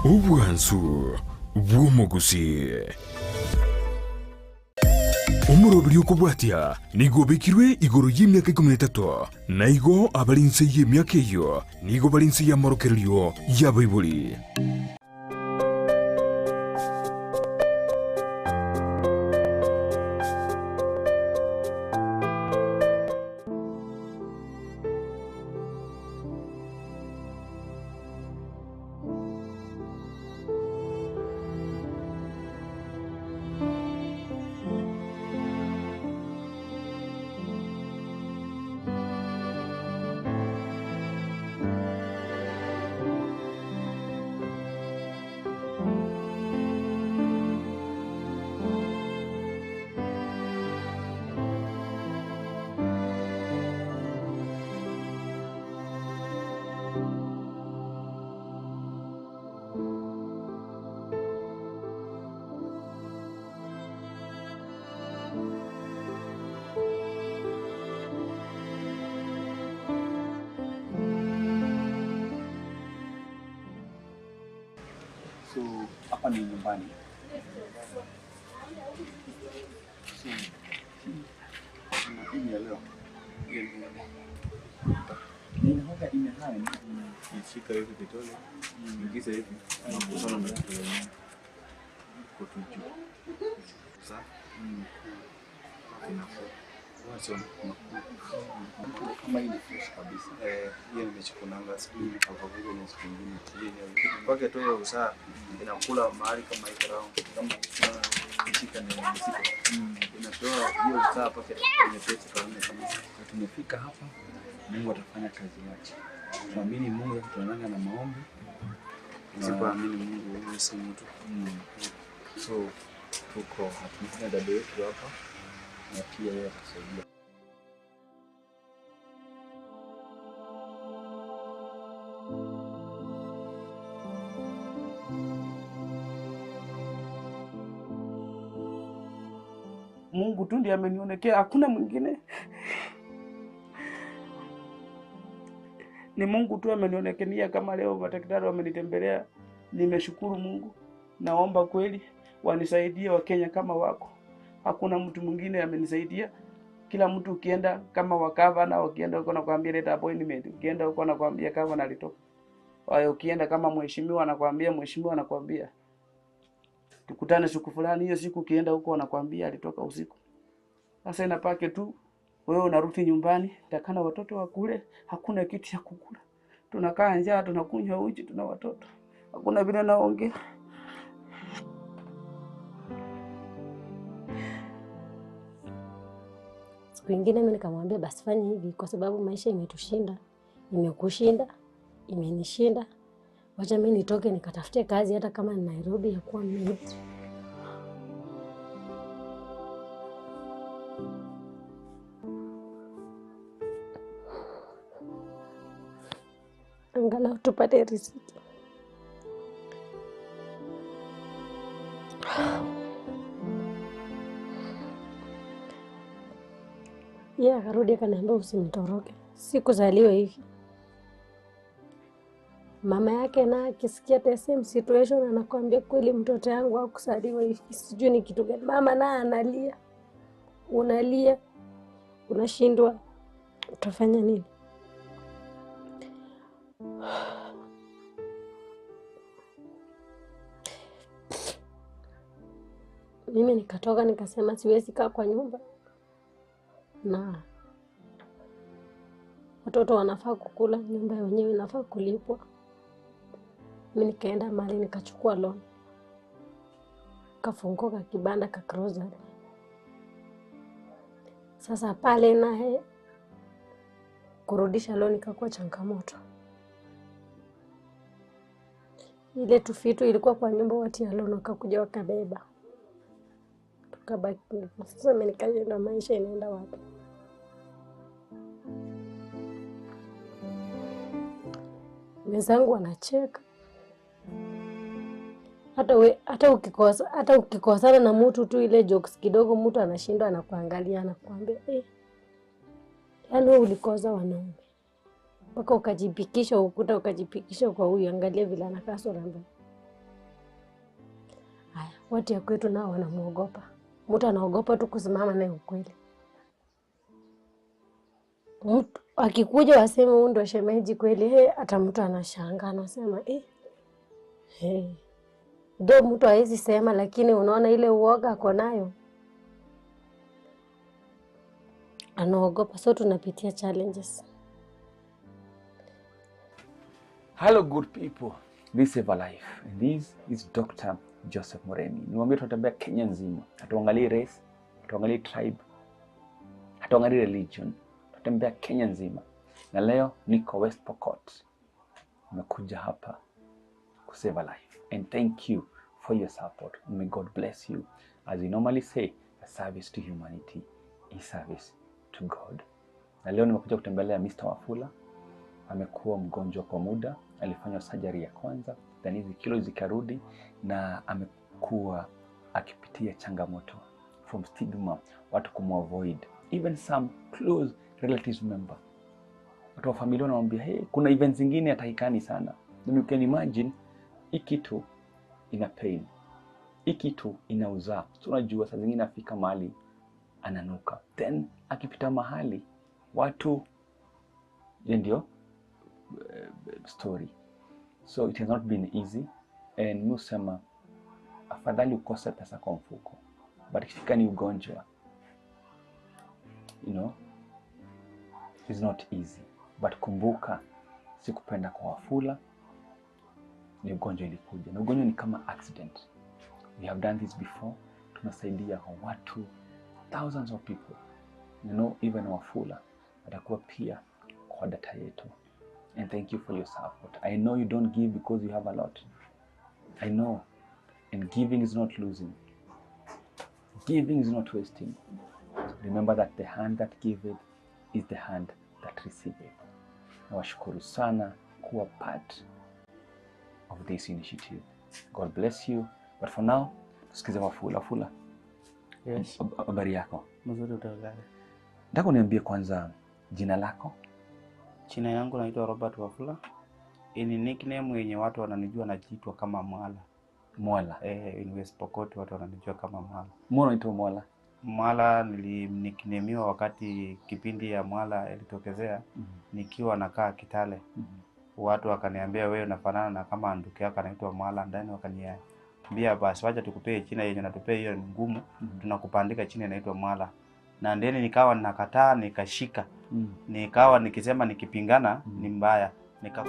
Obwansu bw'omugusi. Omurobiri okobwatia nigo obekirwe igoro y'emiaka 13 na igo abari nse y'emiaka eyo nigo bari nse y'amorokererio y'abaibori. So hapa ni nyumbani. So ina leo. Ninahoga ina hai. Ishika hivi vidole. Ingiza hivi. Unakutana na kwa tu juu. Sasa. Kama hii ni fresh kabisa. Hiyo nimechukunanga siku hapo vile ni siku nyingine. Mpaka tu hiyo usaa inakula mahali kama hii round kama ishika ni mzito. Inatoa hiyo usaa paka nyepesi kama tumefika hapa. Mungu atafanya kazi yake. Tuamini Mungu, tunaanza na maombi. Sipoamini Mungu wewe si mtu. So tuko hapa na dada yetu hapa na pia yeye atasaidia. Mungu tu ndiye amenionekea, hakuna mwingine. Ni Mungu tu amenionekea. Kama leo madaktari wamenitembelea, nimeshukuru Mungu. Naomba kweli wanisaidie Wakenya kama wako. Hakuna mtu mwingine amenisaidia. Kila mtu ukienda kama wakava na ukienda huko nakwambia leta appointment, ukienda huko nakwambia kava na alitoka. Wao ukienda kama mheshimiwa anakuambia, mheshimiwa anakuambia tukutane siku fulani, hiyo siku ukienda huko anakuambia alitoka usiku. Sasa inapake tu wewe unarudi nyumbani, takana watoto wakule, hakuna kitu ya kukula. Tunakaa njaa, tunakunywa uji, tuna watoto. Hakuna vile naongea. Siku nyingine mimi nikamwambia basi fanya hivi kwa sababu maisha imetushinda, imekushinda, imenishinda. Wacha mimi nitoke nikatafute kazi hata kama ni Nairobi ya kuwa maid. Angalau tupate riziki. Yeye akarudi akaniambia usinitoroke, sikuzaliwa hivi. Mama yake na akisikia the same situation anakuambia kweli mtoto yangu hakuzaliwa hivi, sijui ni kitu gani. Mama na analia, unalia, unashindwa utafanya nini? Mimi nikatoka nikasema siwezi kaa kwa nyumba na watoto wanafaa kukula, nyumba yenyewe inafaa kulipwa. Mimi nikaenda mahali nikachukua loan, kafunguka kibanda ka grocery. Sasa pale naye kurudisha loan ikakuwa changamoto. Ile tufitu ilikuwa kwa nyumba, watia loan wakakuja wakabeba, tukabaki. Sasa mimi nikaenda, maisha inaenda wapi? Wenzangu wanacheka. Hata ukikosana na mtu tu ile jokes kidogo, mtu anashindwa, anakuangalia, anakuambia yaani wewe ulikosa wanaume mpaka ukajipikisha ukuta, ukajipikisha kwa huyu, angalia vile anakaa sura mbaya. Watu ya kwetu nao wanamuogopa. Mtu anaogopa tu kusimama naye ukweli. Mtu akikuja waseme huyu ndo shemeji kweli, hey, hata mtu anashangaa anasema eh, hey. Ndio mtu hawezi sema, lakini unaona ile uoga ako nayo, anaogopa. So tunapitia challenges. Hello good people, this is Everlife and this is Dr. Joseph Muremi. Niwaambie tunatembea Kenya nzima. Hatuangalii race, hatuangalii tribe, hatuangalii religion. Tunatembea Kenya nzima. Na leo niko West Pokot. Nimekuja hapa ku save a life. And thank you for your support. May God bless you. As we normally say, a service to humanity is service to God. Na leo nimekuja kutembelea Mr. Wafula. Amekuwa mgonjwa kwa muda, alifanywa surgery ya kwanza, then hizi kilo zikarudi, na amekuwa akipitia changamoto from stigma, watu kumavoid, even some close relatives member, watu wa familia wanamwambia hey, kuna events zingine hatakikani sana. Then you can imagine hii kitu ina pain, hii kitu inauzaa. So unajua saa zingine afika mahali ananuka, then akipita mahali watu, hiyo ndio story. So it has not been easy, and mi husema afadhali ukose pesa kwa mfuko, but ikifika ni ugonjwa, you know, it's not easy. But kumbuka, si kupenda kwa Wafula, ni ugonjwa ilikuja, na ugonjwa ni kama accident. We have done this before. Tunasaidia watu, thousands of people, you know, even Wafula atakuwa pia kwa data yetu. And thank you for your support. I know you don't give because you have a lot. I know. And giving is not losing. Giving is not wasting. Remember that the hand that giveth is the hand that receiveth. Nawashukuru sana kuwa part of this initiative. God bless you. But for now, tusikize Wafula. Wafula, Yes. habari yako? Mzuri utawala. Nataka uniambie kwanza jina lako. Jina yangu naitwa Robert Wafula. Ni nickname yenye watu wananijua najiitwa kama Mwala. Mwala. In West Pokot watu wananijua kama Mwala. Mbona unaitwa Mwala? Mwala niliniknemiwa wakati kipindi ya Mwala ilitokezea nikiwa nakaa Kitale. Watu wakaniambia wewe unafanana na kama ndugu yako anaitwa Mwala, ndani wakaniambia basi wacha tukupee jina yenye natupea hiyo ni ngumu, tunakupandika jina inaitwa Mwala. Na ndeni nikawa nakataa, nikashika. Nikawa nikisema nikipingana ni mbaya. Nika